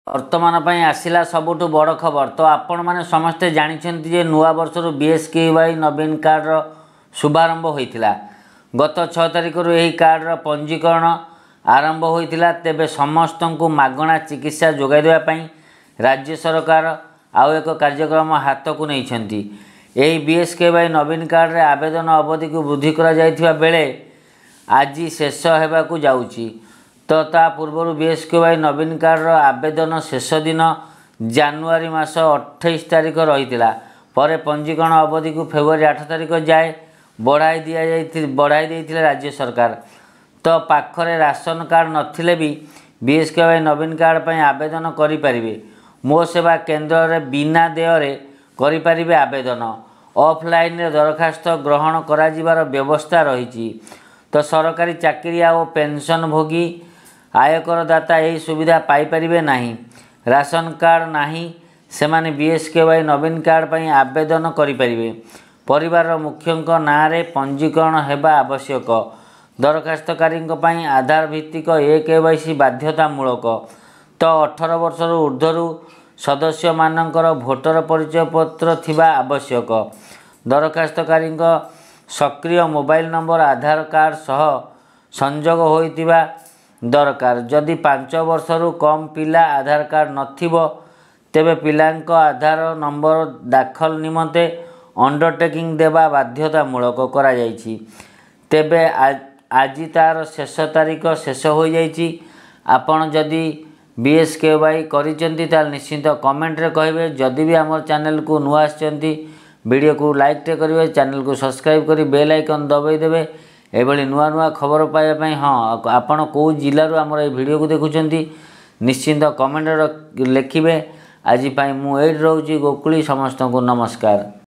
ବର୍ତ୍ତମାନ ପାଇଁ ଆସିଲା ସବୁଠୁ ବଡ଼ ଖବର। ତ ଆପଣମାନେ ସମସ୍ତେ ଜାଣିଛନ୍ତି ଯେ ନୂଆ ବର୍ଷରୁ ବିଏସ୍କେୱାଇ ନବୀନ କାର୍ଡ଼ର ଶୁଭାରମ୍ଭ ହୋଇଥିଲା। ଗତ 6 ତାରିଖରୁ ଏହି କାର୍ଡ଼ର ପଞ୍ଜୀକରଣ ଆରମ୍ଭ ହୋଇଥିଲା। ତେବେ ସମସ୍ତଙ୍କୁ ମାଗଣା ଚିକିତ୍ସା ଯୋଗାଇ ଦେବା ପାଇଁ ରାଜ୍ୟ ସରକାର ଆଉ ଏକ କାର୍ଯ୍ୟକ୍ରମ ହାତକୁ ନେଇଛନ୍ତି। ଏହି ବିଏସ୍କେୱାଇ ନବୀନ କାର୍ଡ଼ରେ ଆବେଦନ ଅବଧିକୁ ବୃଦ୍ଧି କରାଯାଇଥିବା ବେଳେ ଆଜି ଶେଷ ହେବାକୁ ଯାଉଛି। ତ ତା ପୂର୍ବରୁ ବିଏସ୍କେୱାଇ ନବୀନ କାର୍ଡ଼ର ଆବେଦନ ଶେଷ ଦିନ ଜାନୁଆରୀ ମାସ 28 ତାରିଖ ରହିଥିଲା। ପରେ ପଞ୍ଜୀକରଣ ଅବଧିକୁ ଫେବୃଆରୀ 8 ତାରିଖ ଯାଏ ବଢ଼ାଇ ଦେଇଥିଲେ ରାଜ୍ୟ ସରକାର। ତ ପାଖରେ ରାସନ କାର୍ଡ଼ ନଥିଲେ ବି ବିଏସ୍କେୱାଇ ନବୀନ କାର୍ଡ଼ ପାଇଁ ଆବେଦନ କରିପାରିବେ। ମୋ ସେବା କେନ୍ଦ୍ରରେ ବିନା ଦେୟରେ କରିପାରିବେ ଆବେଦନ। ଅଫଲାଇନରେ ଦରଖାସ୍ତ ଗ୍ରହଣ କରାଯିବାର ବ୍ୟବସ୍ଥା ରହିଛି। ତ ସରକାରୀ ଚାକିରିଆ ଓ ପେନ୍ସନଭୋଗୀ, ଆୟକରଦାତା ଏହି ସୁବିଧା ପାଇପାରିବେ ନାହିଁ। ରାସନ କାର୍ଡ଼ ନାହିଁ, ସେମାନେ ବିଏସ୍କେୱାଇ ନବୀନ କାର୍ଡ଼ ପାଇଁ ଆବେଦନ କରିପାରିବେ। ପରିବାରର ମୁଖ୍ୟଙ୍କ ନାଁରେ ପଞ୍ଜୀକରଣ ହେବା ଆବଶ୍ୟକ। ଦରଖାସ୍ତକାରୀଙ୍କ ପାଇଁ ଆଧାର ଭିତ୍ତିକ ଏ କେୱାଇସି ବାଧ୍ୟତାମୂଳକ। ତ 18 ବର୍ଷରୁ ଉର୍ଦ୍ଧ୍ୱରୁ ସଦସ୍ୟମାନଙ୍କର ଭୋଟର ପରିଚୟ ପତ୍ର ଥିବା ଆବଶ୍ୟକ। ଦରଖାସ୍ତକାରୀଙ୍କ ସକ୍ରିୟ ମୋବାଇଲ ନମ୍ବର ଆଧାର କାର୍ଡ଼ ସହ ସଂଯୋଗ ହୋଇଥିବା ଦରକାର। ଯଦି 5 ବର୍ଷରୁ କମ୍ ପିଲା ଆଧାର କାର୍ଡ଼ ନଥିବ, ତେବେ ପିଲାଙ୍କ ଆଧାର ନମ୍ବର ଦାଖଲ ନିମନ୍ତେ ଅଣ୍ଡରଟେକିଂ ଦେବା ବାଧ୍ୟତାମୂଳକ କରାଯାଇଛି। ତେବେ ଆଜି ତା'ର ଶେଷ ତାରିଖ ଶେଷ ହୋଇଯାଇଛି। ଆପଣ ଯଦି ବିଏସ୍କେୱାଇ କରିଛନ୍ତି, ତାହେଲେ ନିଶ୍ଚିନ୍ତ କମେଣ୍ଟରେ କହିବେ। ଯଦି ବି ଆମର ଚ୍ୟାନେଲକୁ ନୂଆ ଆସିଛନ୍ତି, ଭିଡ଼ିଓକୁ ଲାଇକ୍ଟେ କରିବେ, ଚ୍ୟାନେଲକୁ ସବସ୍କ୍ରାଇବ୍ କରି ବେଲ୍ ଆଇକନ୍ ଦବାଇ ଦେବେ ଏଭଳି ନୂଆ ନୂଆ ଖବର ପାଇବା ପାଇଁ। ହଁ, ଆପଣ କେଉଁ ଜିଲ୍ଲାରୁ ଆମର ଏଇ ଭିଡ଼ିଓକୁ ଦେଖୁଛନ୍ତି, ନିଶ୍ଚିନ୍ତ କମେଣ୍ଟରେ ଲେଖିବେ। ଆଜି ପାଇଁ ମୁଁ ଏଇଠି ରହୁଛି ଗୋକୁଳି। ସମସ୍ତଙ୍କୁ ନମସ୍କାର।